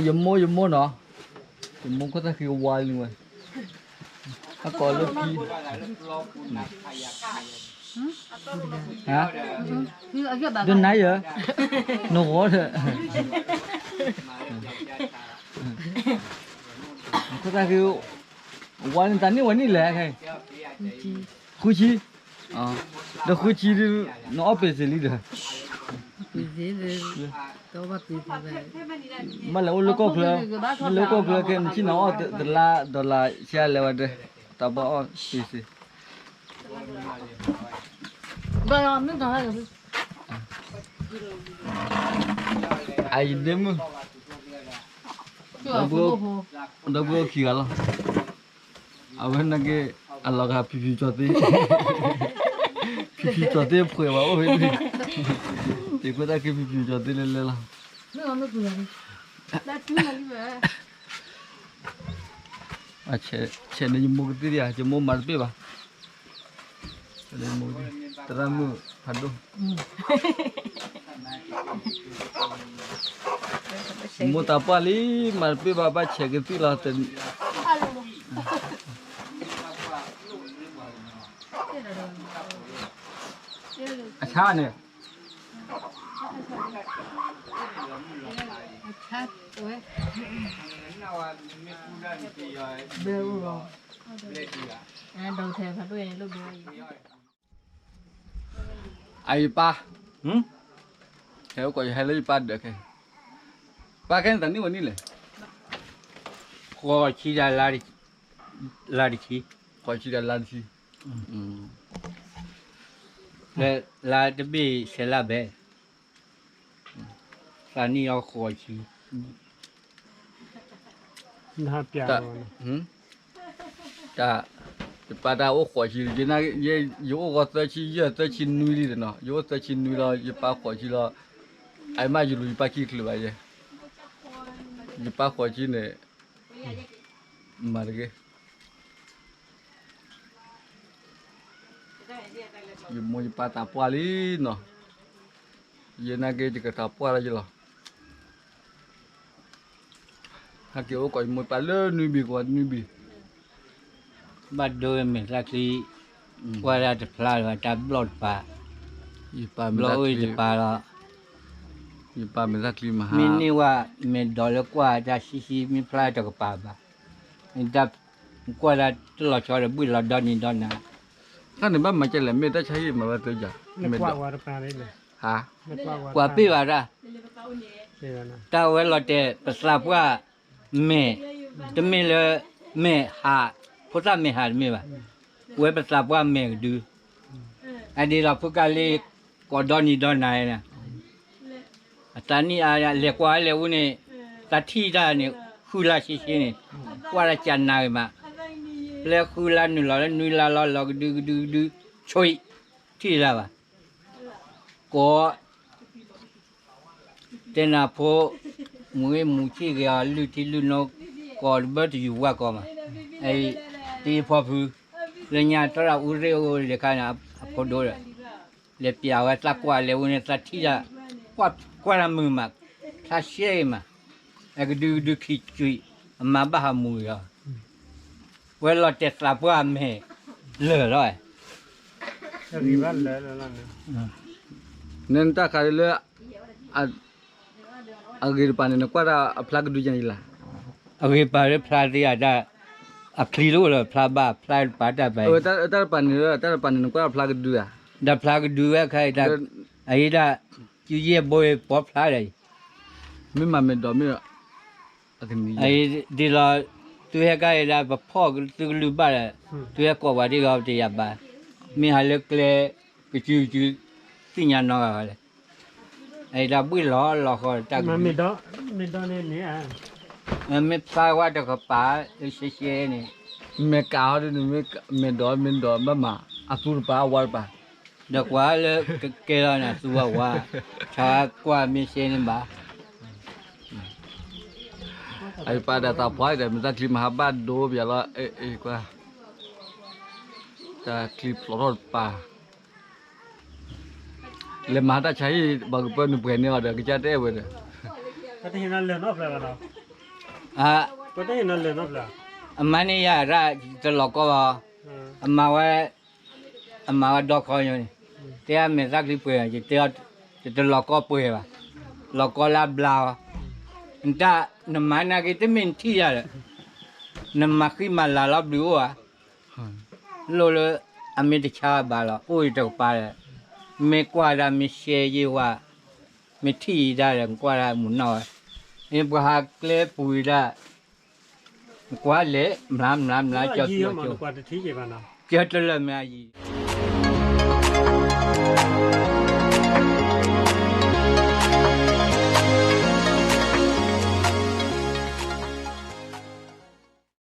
ယမိၢ်ယမိၢ်နီၤ, ယမိၢ်ခိၣ်သၣ်ဃံဝါလံဝဲ, အကိးလၢခံ, ဒ်နၤယၤ, နဂီၤဒီး, ခိၣ်သၣ်ဃံ, ဝါန့ၣ်တၢ်န့ၢ်ဝဲန့ၣ်လဲၣ်, ဃုဆံ, ဒီးဃုဆံဒုး, နအီၣ်ပ့ၤစ့လံဒီး, ဘၣ်လဲၤအိၣ်လၢကီၢ်ချၢ, မ့ၢ်လၢကီၢ်ချၢခဲ နဆ့ၣ်နီၤအီၣ်တလါ dollar ဆံးလဲၤဝဲဒၣ်, တၢ်ဘၣ်အီၣ်ပ့ၤစ့ အယဒ့မုၣ်, ဒီပုၢ်ဝဲၢ်ခံဂၤလီၤ, အဝဲနာ်က့ အလီၤဂာ်ဖံဖံကၠီၤသ့, ဖံဖံကၠီၤသ့ဖှဲးဝဲအိၣ်ဖဲန့ၣ်, တ့ခိၣ်သၣ်ဃံဖံဖံကၠီၤသ့လဲၤလဲၤလီၤ, ဆဲးန့ၣ်ယမိၢ်ကသ့ၣ်ယၤ ယမိၢ်မၤတပ့ၢ်ဘၣ်, သရၣ်မုၣ်ဖးဒိၣ်, မိၢ်သးပှၢ်လံ, မၤတပ့ၢ်ဘၣ် ဘၣ်ဆဲးကသံၣ်လီၤ, အဆါန့ၣ် အယပၢ်, ဟဲအိၣ်ကိးယဟဲလၢယပၢ်ဒၢးခဲ, ပၢ်ခဲန့ၣ်တၢ်န့ၢ်ဝဲန့ၣ်လဲၣ်, ဃိးဆံဒီး လါတဆံ, ဃိးဆံဒီးလါတဆံ, လါတဘ့ၣ်ဆဲးလါဘဲ, သးနံၣ်အီၤဃိးဆံ တၢ်, ယပၢ်တၢ်အိၣ်ဃိးဆံ, ယအိၣ်ဂီၤသၢဆံယဲၢ် သၢဆံနွံလံနီၤ, ယအိၣ်သၢဆံနွံလီၤ ယပၢ်ဃိးဆံလီၤ, အမ့ၢ်ယလူၤယပၢ်ခံချုးဘၣ်ယဲ, ယပၢ်ဃိးဆံန့ၣ်, မၤတဂ့ၤ ယမိၢ်ယပၢ်သးပှၢ်လံနီၤ, ယနာ်က့ယကသးပှၢ်လၢယလီၤ, ဟဲက့ၤအိၣ်ကိးယမိၢ်ယပၢ်လၢနွံဘ့ၣ်ကဝီၤနွံဘ့ၣ်, ဘၣ်ဒိမဲာ်သၣ်ချံ, ကွၢ်ဒၣ်တဖျါလၢၤဘၣ် တၢ်ဘျီၣ်တပၤ, ဘျီၣ်အိၣ်တပၤလီၤ, ယပၢ်မဲာ်သၣ်ချံမဟါ, မ့ၢ်န့ၢ်ဝဲမဲာ်ဒိးလၢကွၢ်တၢ်ဆံးဆံး မ့ၢ်ဖျါတကပၤဘၣ်, ကွၢ်ဒၣ်တလီၤဆီဒီးဘှံးလီၤဒီနံၤဒီနၤ, တၢ်န့ၣ်ဘၣ်မၤကလဲၣ် မ့ၢ်တၢ်ဆါဟံၣ်မၤဘၣ်သၢယၤ, ကွၢ်ပ့ၢ်ဘၣ်တၢ်, တၢ်ဝဲလီၤတဲာ်ပသးပှၢ်မဲာ်, တမ့ၢ်လၢမဲာ်ဟး, ဖိသၣ်မဲာ်ဟးတမ့ၢ်ဘၣ်, ဝဲပသးပှၢ်မဲာ်ကဒု, အဒ်လီၤဖုကၢ်လ့ ကိးဒီနံၤဒီနၤ, အသးနံၣ်အါ လဲၤကွၢ်လဲၤဝဲန့ၣ်, သးထံၣ်တၢ်န့ၣ် ဃုလါဆံးဆံးန့ၣ်, ကွၢ်တၢ်ကနၤဂ့ၤမး, ပျဲဃုလါနုာ်လီၤလၢနွံလါလီၤ လီၤကဒုကဒုကဒု, ဆိ, ထံၣ်တၢ်ဘၣ်, ကိး တဲနၤဖိ, မူဂ့ၢ်မူဆံၣ်ဂ့ၤအီၤ လုၢ်ထံလုၢ်နိ, ကိးတဘၢတယူၤဝၣ်ကိးမး, အံၤ, တံၤဖီဖု, လၢညါထီၣ်ဒၣ်အူရ့ၣ်အိၣ်လၢခါန့ၣ် အဖိဒိၣ်ဒီး, လဲၤပျးဝဲသးကွၢ်လဲၤဝဲန့ၣ် သးထံၣ်တၢ်, ကွၢ်တၢ်မုာ်မး, ဖျါရှဲဂ့ၤမး, အကဒုကဒုခံကွံာ်, အမၤဘၣ်ဟးမူၤဂ့ၤအီၤ ဝဲလီၤတဲာ်သးပှၢ်မဲာ်လၢာ်လီၤ, နတၢ်ခးလၢ အဂ့ၤတပၤန့ၣ် နကွၢ်ဒၣ်အဖျါကဒုယၤယလီၤ, အဂ့ၤပာ်လၢဖျါသ့ဧါ, အချံတအိၣ်လၢဖျါဘၣ် ဖျါတပၤတၢ်ပာ်, တၢ်တပၤန့ၣ် တၢ်တပၤန့ၣ် နကွၢ်ဖျါကဒုဧါ, ဒီးဖျါကဒုဝဲခါအံၤ, အအံၤဒၣ်, စုယဲၢ်ဘိပီဖျါဒီးအံၤ, မ့ၢ်မၤမဲာ်ဒိးမ့ၢ် ဒ်လီၤ, သုဟဲကါအံၤဒၣ် ပဖီၣ်သုကလုၢ်ဘၣ်ဒီး, သုဟဲကိးပှၤဒ်ဂီၤပတယၤဘၣ်, မ့ၢ်ဟးလၢကျဲ, ကစုကစု, သ့ၣ်ညါနီတဂၤဘၣ်လဲၣ်, အအံၤဒၣ်ဘှံးလီၤလီၤဃီတၢ်ကဒု, မ့ၢ်ဖျါဝဲတကပၤ, ရှဲရှဲန့ၣ်, မဲာ်ကးဟီဒ်န့ၣ်, မဲာ်ဒိးမဲာ်ဒိးဘၣ်မး, အသူတပၤအဝါတပၤ, ဒီးကွၢ်လၢကကဲလီၤန့ၣ် အသူအဝါ, ဆါကွၢ်မ့ၢ်ရှဲန့ၣ်ဘၣ် အပၢ်ဒီးသးပှၢ်ဒီး မ့ၢ်တၢ်ချံမဟါဘၣ်ဒိပယီၤလီၤ, ကွၢ်, တၢ်ချံဖျိးထီၣ်တပၤ, လဲၤမၤတၢ်ဆါဟံၣ် ပှၤကပၢနုာ်ပှဲၤန့ၢ်အီၤဒီး ကစၢ်တအဲၣ်ဝဲဒီး, တဟ့ၣ်နၤလၢၤနီတဖျၢၣ်ဘၣ်နီၤ အ အမၤန့ၢ်ယၤဒၣ် ယတလီၤကီဘၣ်, အမၤဝဲ, အမၤဝဲဒီခီညိန့ၣ်, တဲအမဲာ်သၣ်ချံပှဲၤ, ယတလီၤကီပှဲၤဘၣ်, လီၤကီလၢအဘျါအီၤ, နတၢ်, နမၤနာ်က့ တမ့ၢ်နထံၣ်ယၤဒီး, နမၤဃံမၤလၤလီၤဘျုးအိၣ်ဧါ, လိၣ်လၢအမ့ၢ်တဆါဘၣ်လီၤ အိၣ်ယတကပၤဒီး, မ့ၢ်ကွၢ်ဒၣ်မ့ၢ်ရှဲယ့ၢ်ဝါ, မ့ၢ်ထံၣ်ယံၤဒၣ်ဒီး နကွၢ်ဒၣ်မုာ်နီၣ်ဝဲ, မ့ၢ်ပှၤဟးကျဲပူၤယံၤဒၣ်, နကွၢ်လဲၤ မျးမျးမျး ကၠီတလၢာ်မ့ၢ်အယံၤ